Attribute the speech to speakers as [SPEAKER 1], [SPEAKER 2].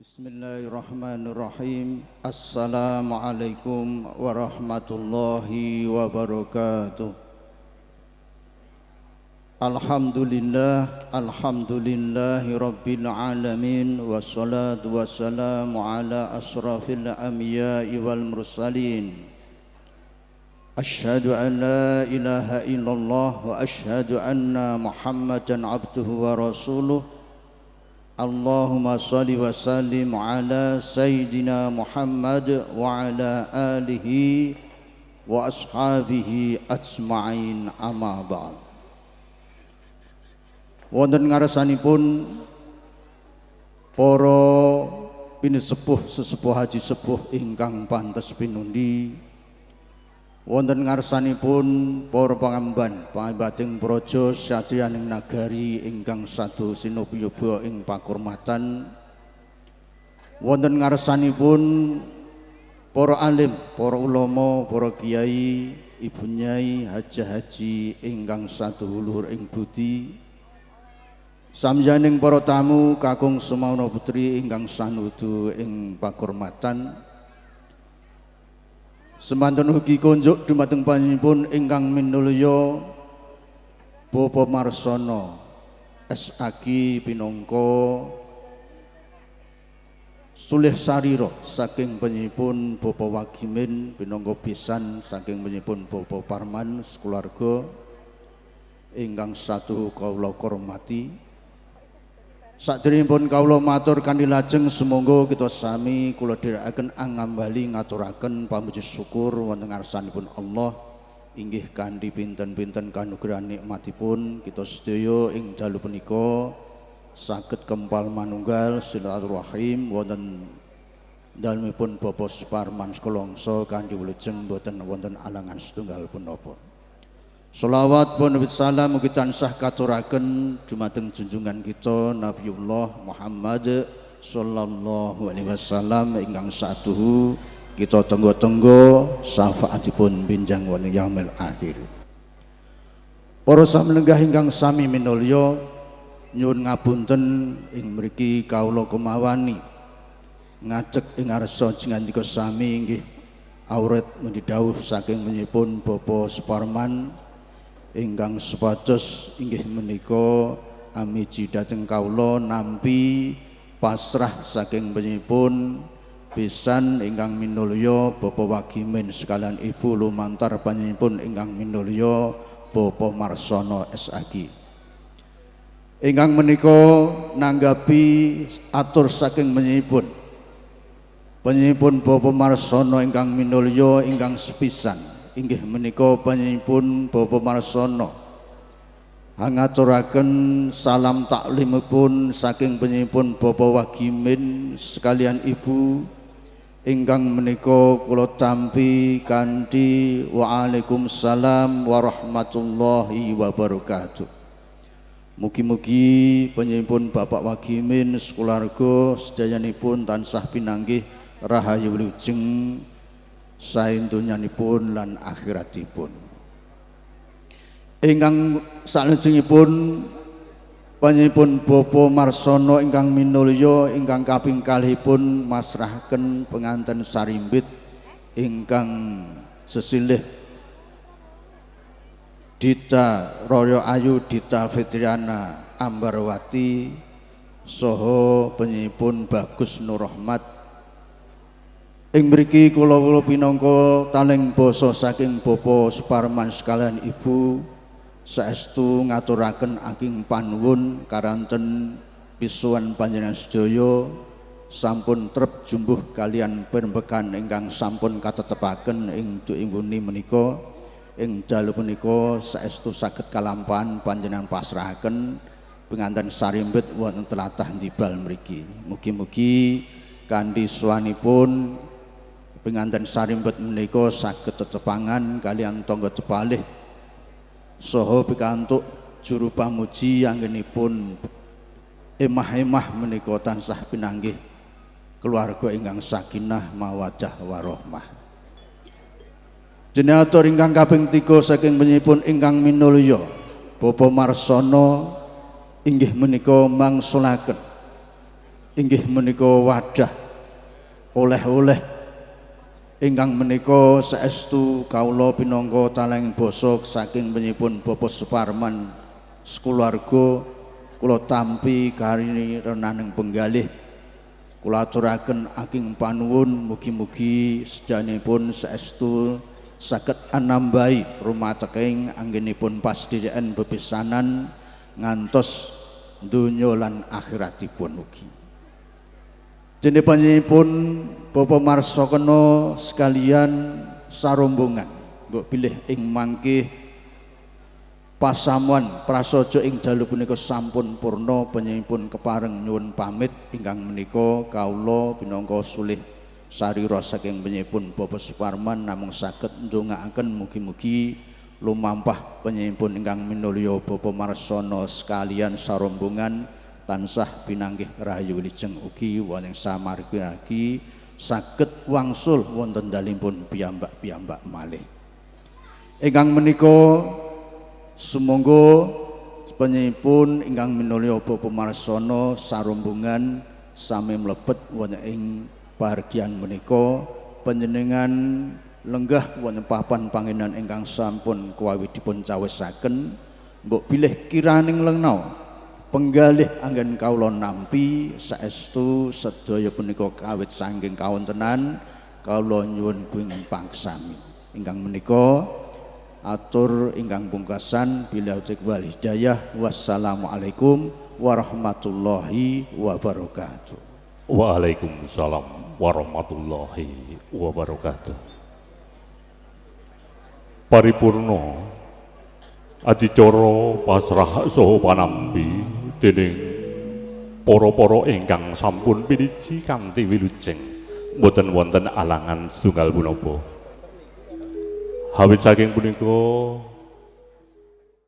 [SPEAKER 1] Bismillahirrahmanirrahim. Assalamualaikum warahmatullahi wabarakatuh. Alhamdulillah, alhamdulillahi rabbil alamin, wassalatu wassalamu ala asrafil anbiya'i wal mursalin. Asyhadu an la ilaha illallah wa asyhadu anna Muhammadan abduhu wa rasuluh. Allahumma salli wa sallim ala sayyidina Muhammad wa ala alihi wa ashabihi ajma'in, amma ba'd. Wonten ngarsanipun para pinisepuh sesepuh haji sepuh ingkang pantes pinundi, wonten ngarsanipun para pangamban pangambating praja satriyaning nagari ingkang sadu sinopiyaba ing pakurmatan, wonten ngarsanipun para alim, para ulama, para kiai, ibu nyai, haji haji ingkang sadu luhur ing budi, samyaning para tamu kakung semauna putri ingkang sanudu ing pakurmatan. Semanten ugi konjuk dumateng panjenenganipun ingkang minulya Bapak Marsono SAG pinangka Sulih Sarira saking panjenenganipun Bapak Wagimin pinangka besan saking panjenenganipun Bapak Parman sekeluarga ingkang satu kawula hormati. Sakderengipun kawula matur kanthi lajeng, sumangga kita sami kula dherekaken angambali ngaturaken pamuji syukur wonten ngarsanipun Allah inggih kanthi pinten-pinten kanugrahan nikmatipun kita sedaya ing dalu punika saged kempal manunggal silaturahim wonten dalemipun Bapak Suparman Sekolongso kanthi wilujeng boten wonten alangan setunggal punapa. Sholawat pun salam mugi tansah katuraken dumateng junjungan kita Nabiullah Muhammad sallallahu alaihi wasallam ingkang satuhu kita tenggo-tenggo syafaatipun binjang wonten yaumil akhir. Para samenenggah ingkang sami minulya, nyuwun ngapunten ing mriki kawula kemawani ngajeg ing ngarsa jingandika sami inggih auret mundi dawuh saking menyipun Bapak Suparman ingkang supados inggih menika amiji dhateng kawula nampi pasrah saking penyipun besan ingkang minulya Bapak Wagimin sekalian ibu lumantar panjenenganipun ingkang minulya Bapak Marsono SAG ingkang menika nanggapi atur saking penyipun Bapak Marsono ingkang minulya ingkang sepisan inggih menika panjenenganipun Bapak Marsono hangaturaken salam taklimipun saking panjenenganipun Bapak Wagimin sekalian ibu ingkang menika kula tampi kanthi waalaikumsalam warahmatullahi wabarakatuh. Mugi-mugi panjenenganipun Bapak Wagimin sekeluarga sedayanipun tansah pinanggih rahayu wilujeng saentunyanipun lan akhiratipun. Ingkang salajengipun panjenenganipun Bapak Marsono ingkang minulya ingkang kaping kalihipun masrahaken penganten sarimbit ingkang sesilih Dita Royo Ayu Dita Fitriana Ambarwati saha panjenenganipun Bagus Nur Rahmat. Ing mriki kula pinangka taling basa saking Bapak Suparman sekalian ibu saestu ngaturaken aking panuwun karanten pisuwan panjenengan sedaya sampun trep jumbuh kalian pirembegan ingkang sampun katetepaken ing duinguni menika. Ing dalu punika saestu saged kalampahan panjenengan pasrahaken penganten sarimbit wonten tlatah Njibal mriki. Mugi-mugi kanthi suwanipun penganten sarimbet menika saged tetepangan kalian tangga tepalih saha pikantuk juru pamuji anggenipun emah-emah menika tansah pinanggih keluarga ingkang sakinah mawaddah warahmah. Dene atur ingkang kaping 3 saking panjenenganipun ingkang minulya Bapak Marsono inggih menika mangsulaken Inggih menika wadah oleh-oleh ingkang menika saestu kawula pinangka taleng basa saking penyipun Bapak Suparman sekeluarga kula tampi karini renaning penggalih. Kula aturaken aking panuwun, mugi-mugi sedanipun saestu saged anambahi rumateking anggenipun pasdhereken bepisanan ngantos donya lan akhiratipun ugi. Dene panjenenganipun Bapak Marsakena sekalian sarombongan mbok bilih ing mangke pasamuan prasaja ing dalu punika sampun purna, panjenenganipun kepareng nyuwun pamit ingkang menika kawula pinangka sulih sarira saking panjenenganipun Bapak Suparman namung saged ndongaaken mugi-mugi lumampah panjenenganipun ingkang minulya Bapak Marsana sekalian sarombongan tansah pinanggih rahayu wilujeng ugi wonten samargi saged wangsul wonten dalemipun piyambak-piyambak malih. Ingkang menika sumangga panjenenganipun ingkang minulya Bapak Marsana sarombongan sami mlebet wonten ing pahargyan menika, panjenengan lenggah wonten papan panggenan ingkang sampun kuwawi dipun cawisaken, mbok bilih kiraning lenga penggalih anggen kawula nampi saestu sedaya punika kawit saking kawontenan kawula nyuwun kuing pangsami. Ingkang menika atur ingkang pungkasan, billahi taufiq wal hidayah, wassalamualaikum warahmatullahi wabarakatuh.
[SPEAKER 2] Waalaikumsalam warahmatullahi wabarakatuh. Paripurna adicara pasrah saha panampi dening para-para ingkang sampun piniji kanthi wilujeng, boten wonten alangan setunggal punapa. Awit saking punika